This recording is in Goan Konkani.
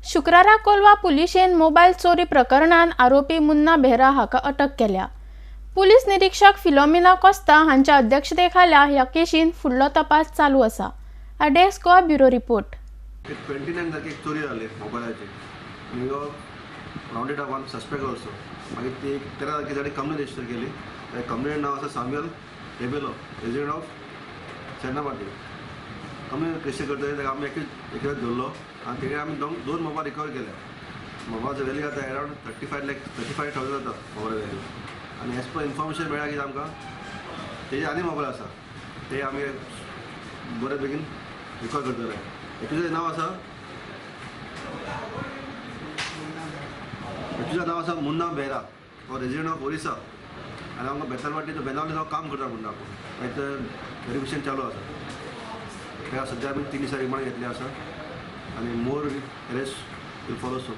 शुक्रारा कोलवा पुलिशेन मोबायल चोरी प्रकरणान आरोपी मुन्ना बेहरा हाका अटक केल्या. पुलीस निरीक्षक फिलोमिना कोस्ता हांच्या अध्यक्षतेखाला ह्या केशीन फुडलो तपास चालू आसा. Desk Goa bureau report. 29 तारखेक चोरी जाली मोबायलाची. Rounded up one suspect also. मागीर ती 13 तारखेक ताणी कंप्लेन रजिस्टर केली. कंप्लेन नांव आसा Samuel Rebelo, resident of Sernapardi. Complain register करतकीर ताका आमी एकदां धरलो आनी तेणें आमी दोन मोबायल रिकवर केले. मोबायलाचो वेल्यू जाता अरावंड 35 लाख, 35,000 जाता मोबायल वेल्यू. आनी एज पर इन्फॉर्मेशन मेळ्ळा की आमकां तेजे आनी मोबायल आसा, ते आमी बरे बेगीन रिकवर करतले. हेतूचें नांव आसा, हेतूचें नांव आसा मुन्ना बेहरा, हो रेजिडंट ऑफ ओरिसा. आनी आमकां बेतालवाटी तो बेनावली तो काम करता मुन्ना. मागीर वेरिफिकेशन चालू आसा. ताका सद्या आमी 3 दिसां रिमांड घेतले आसा आनी more arrest will follow soon.